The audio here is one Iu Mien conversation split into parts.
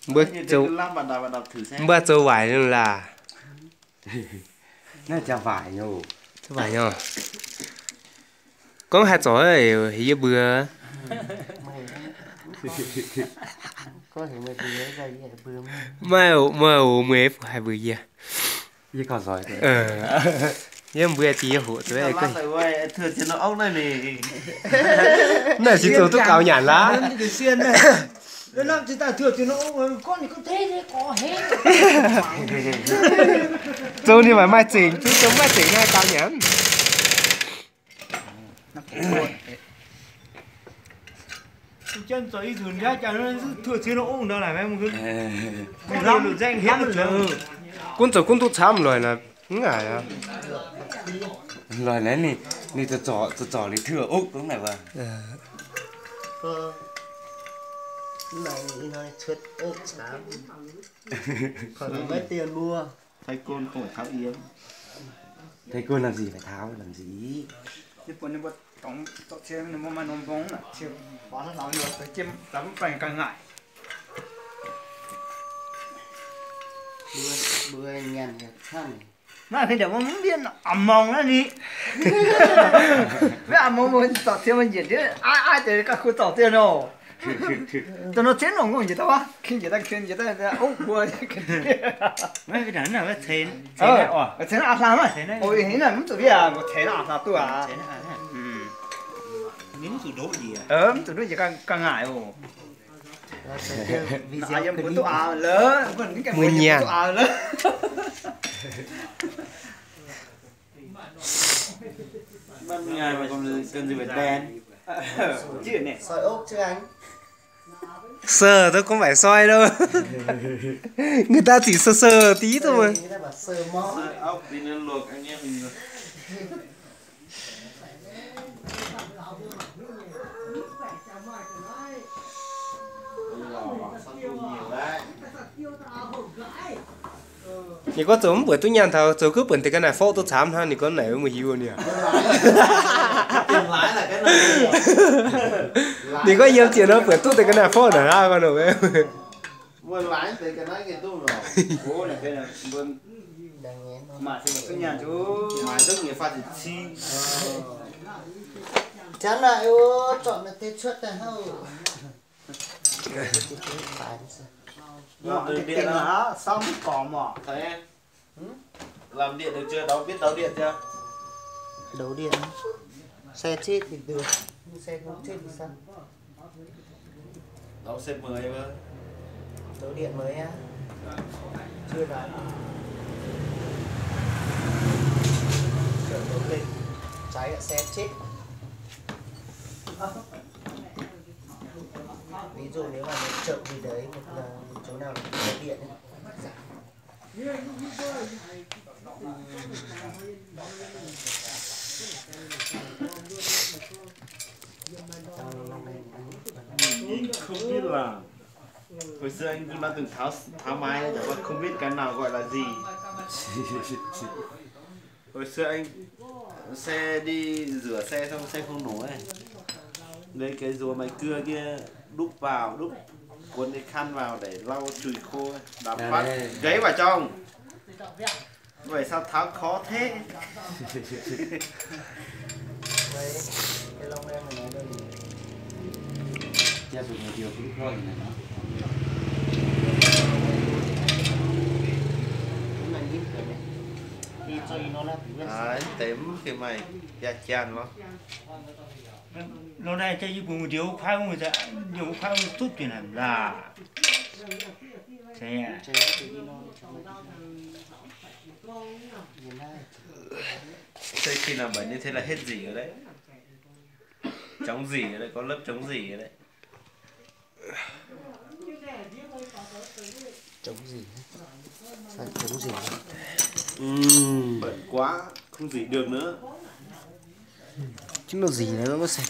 Mbuo zoux, mbuo zoux waaic nyei laac. Zoux waaic nyei. Gorngv haih zorc yie mbuo. Maaih, maaih oc, mueiz haih mbuox yie. Yie mbuo diex hoqc zuqc. Naaiv se zoux duqv gaux nyanc laac. Zoux ninh maaih maaih zengc, zoux maaih zengc haih gaux nyanc. Gunv zoux gunv duqv camv loic naaic, mv ngaaic aqv. Loic naaiv ninh, ninh zorc, zorc, zorc ninh tiuv ov dongh naaic wuov. Thầy cô không phải tháo yếm. Thầy cô làm gì phải tháo, làm gì? Mbuo, mbuo nyanc yaac camv. Naaiv haaix diuc mbuo mv mbienv a'mong naaiv ni. Mv a'mong mbuo zorc cien mbuo njiec ndiev aiv aiv deix ganh kuh zorc cien oc. Dongh nor cien longc ngongh njiec daaih wuov, kin njiec daaih, kin njiec daaih, ov, mbuo. Ceix naaiv aa hlang naaiv. Oc, naaiv mv zuqc ndiev aqv, mbuo ceix naaiv aa hlang duqv aqv. Mv zuqc nduqv njiec ganh ngaaic oc. Mbuo nyanc. Soi ốc chứ anh. Sờ tôi không phải soi đâu. Người ta chỉ sờ sờ tí thôi mà. Người ta bảo sờ mó. Soi ốc tí nữa luộc anh em mình rồi. Ninh gorngv zoux mv buatc duqv nyaanh taux zoux kuv buatc deix ga'naaiv forv duqv camv hnangv, ninh gorngv naaic mbuo hiuv ni. Ninh gorngv yiem zienc nor buatc duqv deix ga'naaiv forv naaic hnangv gorngv nor. Chán lại ô, chọn là tê chuất tại hậu. Làm được điện không? Thấy. Làm điện được chưa? Đấu, biết đấu điện chưa? Đấu điện. Xe chết thì được, nhưng xe không chết thì sao? Đấu xe mới mà. Đấu điện mới á? Chưa đấu. Chở đấu lên. Cháy ở xe chết. Ví dụ nếu mà mình trộm gì đấy, một là chỗ nào có điện ấy. Nhìn không biết là, hồi xưa anh cũng đã từng tháo, tháo máy rồi, chẳng qua không biết cái nào gọi là gì. Hồi xưa anh xe đi rửa xe xong xe không nổ ấy. Lấy cái rùa mài cưa kia đúc vào, đúc cuốn cái khăn vào để lau chùi khô ấy. Đạp phát gãy vào trong. Vậy sao tháo khó thế? Đấy, cái lông đen này nó đen. Chắc phải nhiều điều cũng coi này nó. Đúng là nhíp rồi này. Đi cho nó là. Aa, mv deix mv fih maaih jaa-jaan lorqc. Loz naaiv jaa yie mbuo muoz-ndiev kuaaiv, yie mbuo kuaaiv zutv bieqc naaic laac. Se khi nào bảy mươi thế là hết dỉ rồi đấy. Chống dỉ rồi đấy, có lớp chống dỉ rồi đấy. Chống dỉ. Phải chống dỉ. Ừm, bẩn quá, không dỉ được nữa. Chứ nó dỉ nó có sạch.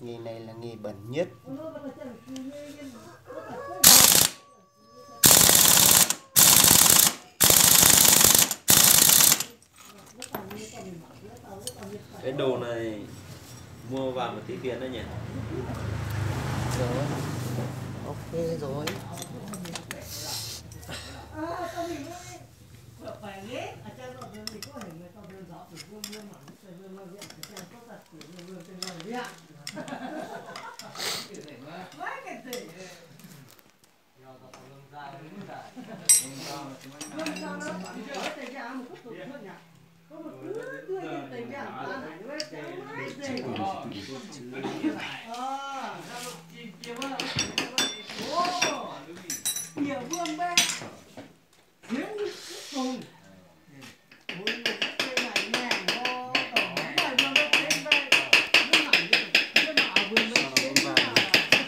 Nghề này là nghề bẩn nhất. Cái đồ này mua vào một tí tiền đó nhỉ? Rồi. Ok rồi.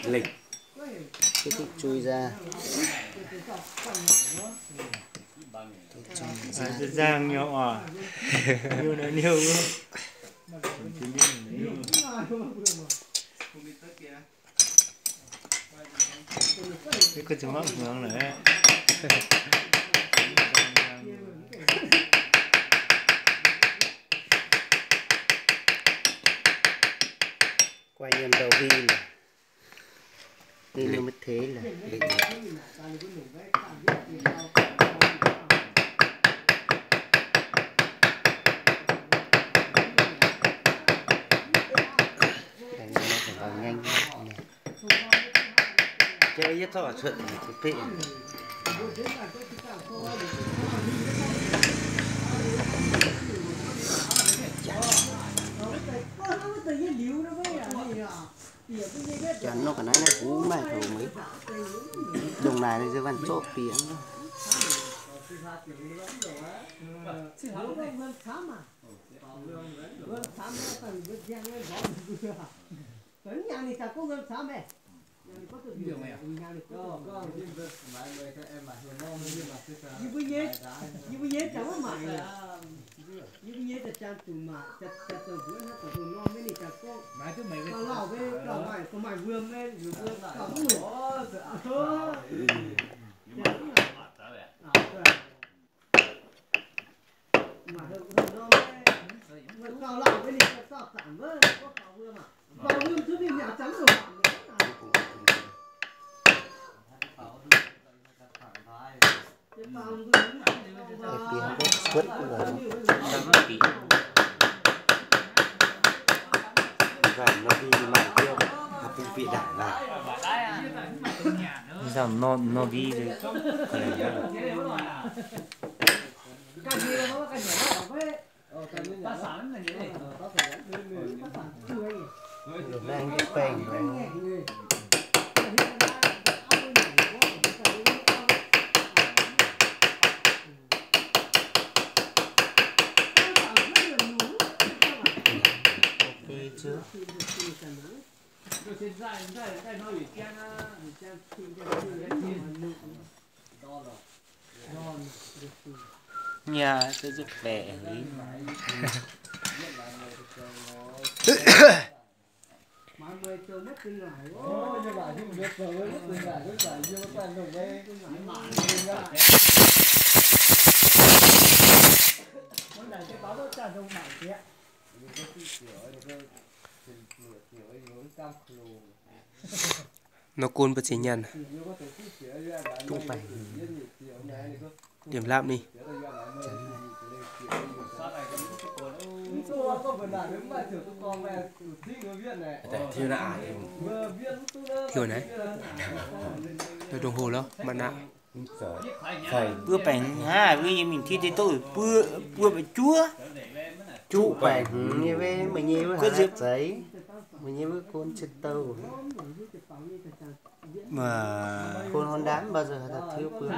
Lịch. Kết thúc chui ra. Kết thúc chui ra. Aa, za'zaangh nyei oc. Niu nor niu wuov. Kuv zuqc mangv hmuangx lorqc. Quay nhầm đầu vi lorqc. Nên nó mới thế là lịch. Đánh nó phải vào nhanh này. Chứ nhất thọ thuận thì cứ pị. Chắn nó cả nãy nó cú mày thầu mấy. Đồng này nó dư văn chốt tiếng. Cái tiếng bốc xuất rồi. Vàng nó đi mãi chưa? Học sinh bị đảng này. Dòng no, no vi. Lục nang cái peng. Ok chưa? Nhà tôi rất khỏe. Nor gon mbuo zinh nyaanh. Dungx baengc hmz. Liemh lapv ninh. Thiouv naaiv. Đồng hồ lorqc, mangc naaiv. Mbuo baengc hmz hnangv, mbuo nyei mingh ti deix dov buo, buo baeqv juov. Juqv baengc hmz nyei wuov, meih nyei wuov haaix zeiz? Meih nyei wuov gon cien douh. Gon hon đá bao giờ haaix dauh thiouv buo?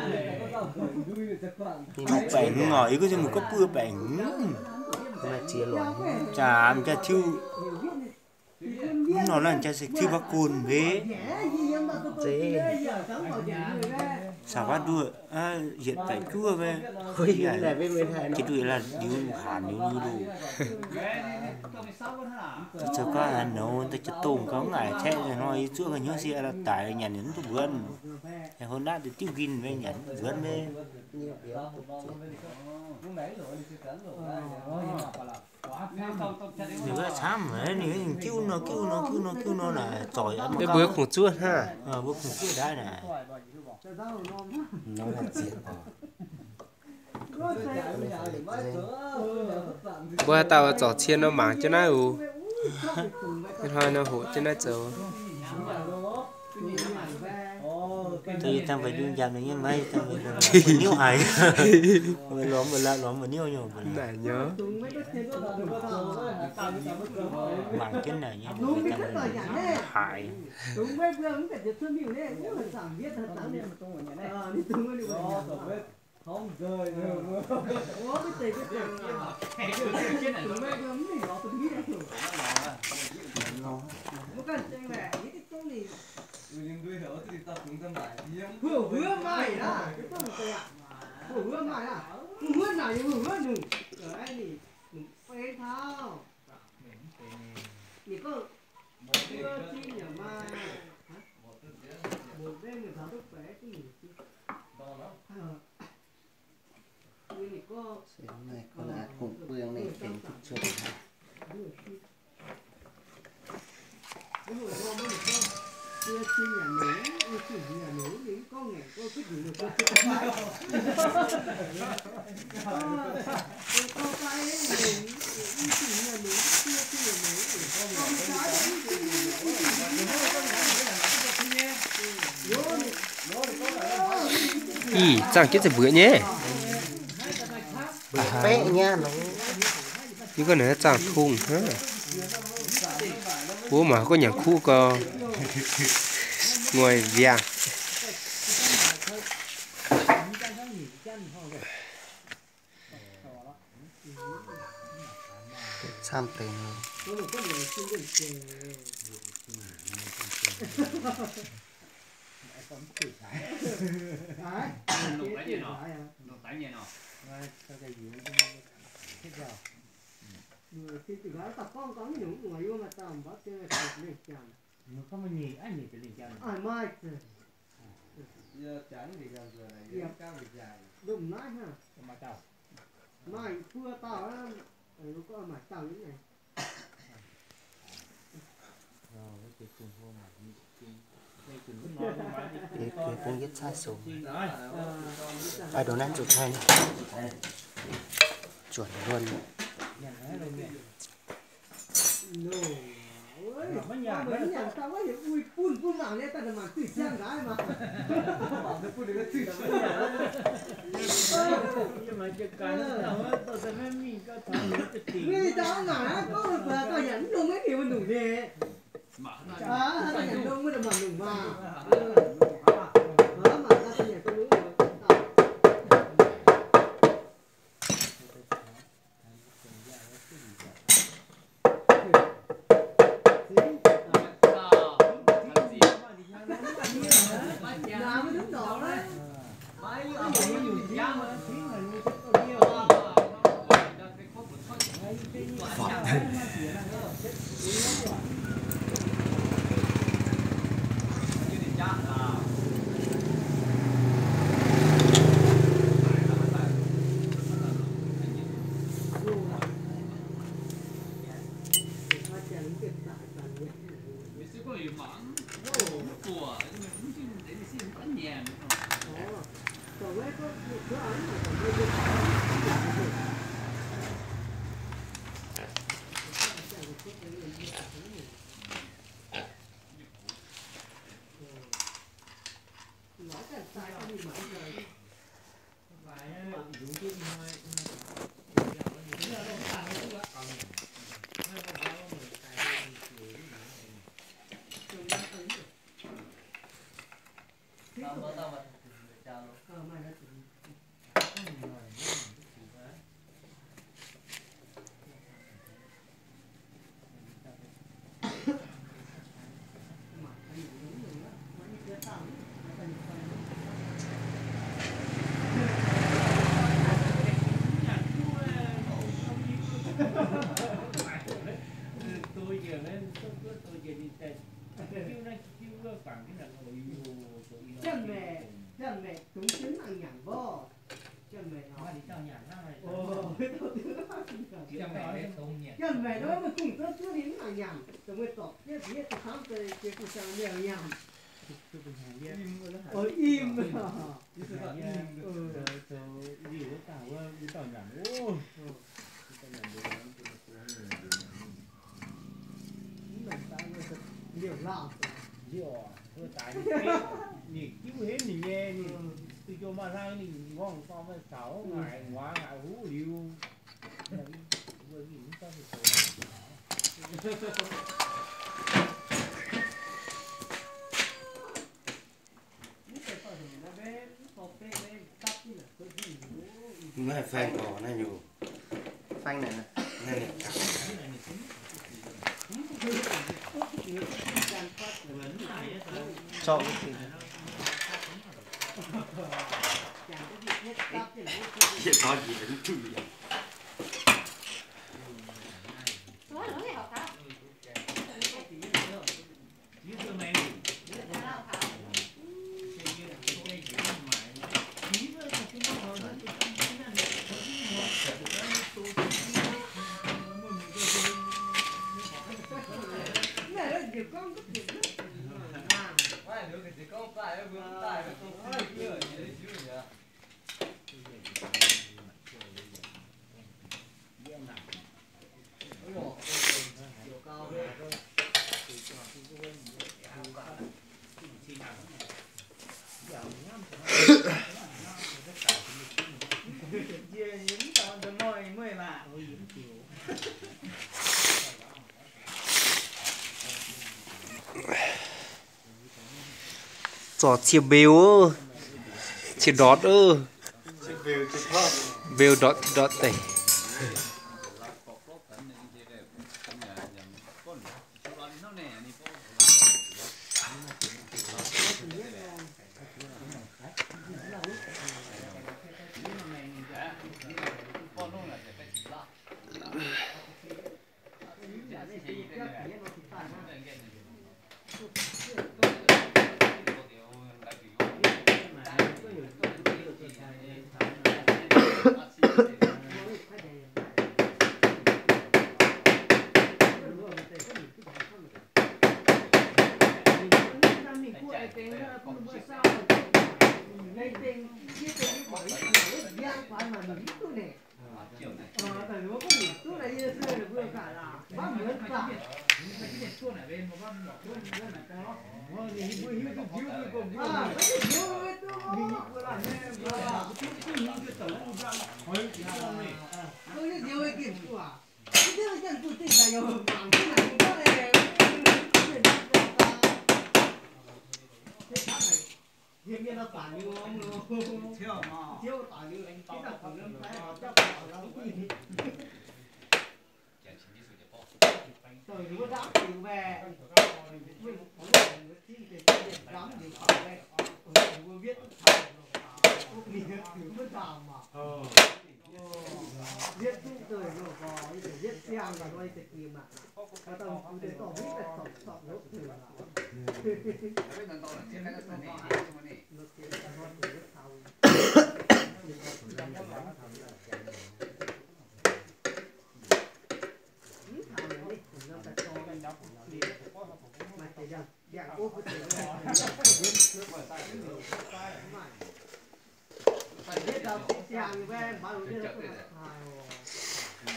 Juqv baengc hmz oc, yie gorngv se mbuo gorngv buo baengc hmz. Jaax m'jangc thiouv. Mv nor naaiv jaax se thiouv baav gon mbe. Caux baav nduoh, hietc baeqv juov mbe. Jiex nduqc la'liuz hanc liuz lui loh. Zoux gau haaix nouz daaih jiex dongh gau ngaaic caeqv hnoi yie zuoqv ga'hnyouv sie daaih nyanc mv duqv mbuonv. Hon naaiv deix diuv nquin mbe nyanc mv duqv mbuonv mbe. Ninh camv, ninh jiuv nor, jiuv nor, jiuv nor, jiuv nor naaic, zorc mbuo kungx zuov hnangv. Mbuo kungx zuov ndaav naaic. Mbuo haaix dauh zorc cien nor mangc jienv naaiv oc. Hnoi nor hoqc jienv naaiv zoux. Taux yie dangh mbuo nyungc njamc nyei maiv dangh mbuo niuv haic. Mbuo lorz mbuo lorz mbuo niuv nyei mbuo naaic nyouz. Mangc jienv naaic nyei mbuo dangh mbuo haic. Hungh huov maaih aqv. Hungh huov maaih aqv. Hungh huov naaic, hungh huov nungc. Ninh gorngv, mbuo zinh yaac maaih, mbuo mengh mienh taux duqv baeqc duqv nyungc zinh. Ninh gorngv, ninh gorngv, ninh gorngv, Ih, zaangh jienv za'buoqc nyei. Yie gorngv naaic zaangh tungh hnangv. Wuov maac gorngv nyanc kuv gau, nguaih mbiangh. Camv deix nor. Maaih buo dauh, bung yietv caaiv sou. Ai, dongh naaiv zuqc taaih, zuonc luon. Yie meih nor meih gungh zouv zuov ninh mv nangc nyanc, dongh meih zorpc jienv diev da'kamv deix jiex gu'siang mienh nyanc. Im. Liuz wuov dangh wuov, wuov dauh nyanc wuov. Liuz laanh, liuz, wuov daaix ninh, ninh diuv henv ninh nyei, ninh duqv njoux maaih hlang ninh ngorngv dorng maiv caux ngaaic nguaaz ngaaic huv liuz. Mv haih faeng gorx naaiv nyungc. Faeng naaic, naaiv nyungc. Zorqv wuov deix. Hietv gorngv njiec mv duqv. Zorc cie mbeu, cie ndortv, mbeu ndortv cie ndortv deix.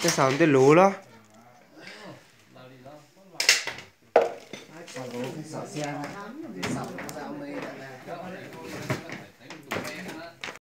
Deix saaux deix luz lorh.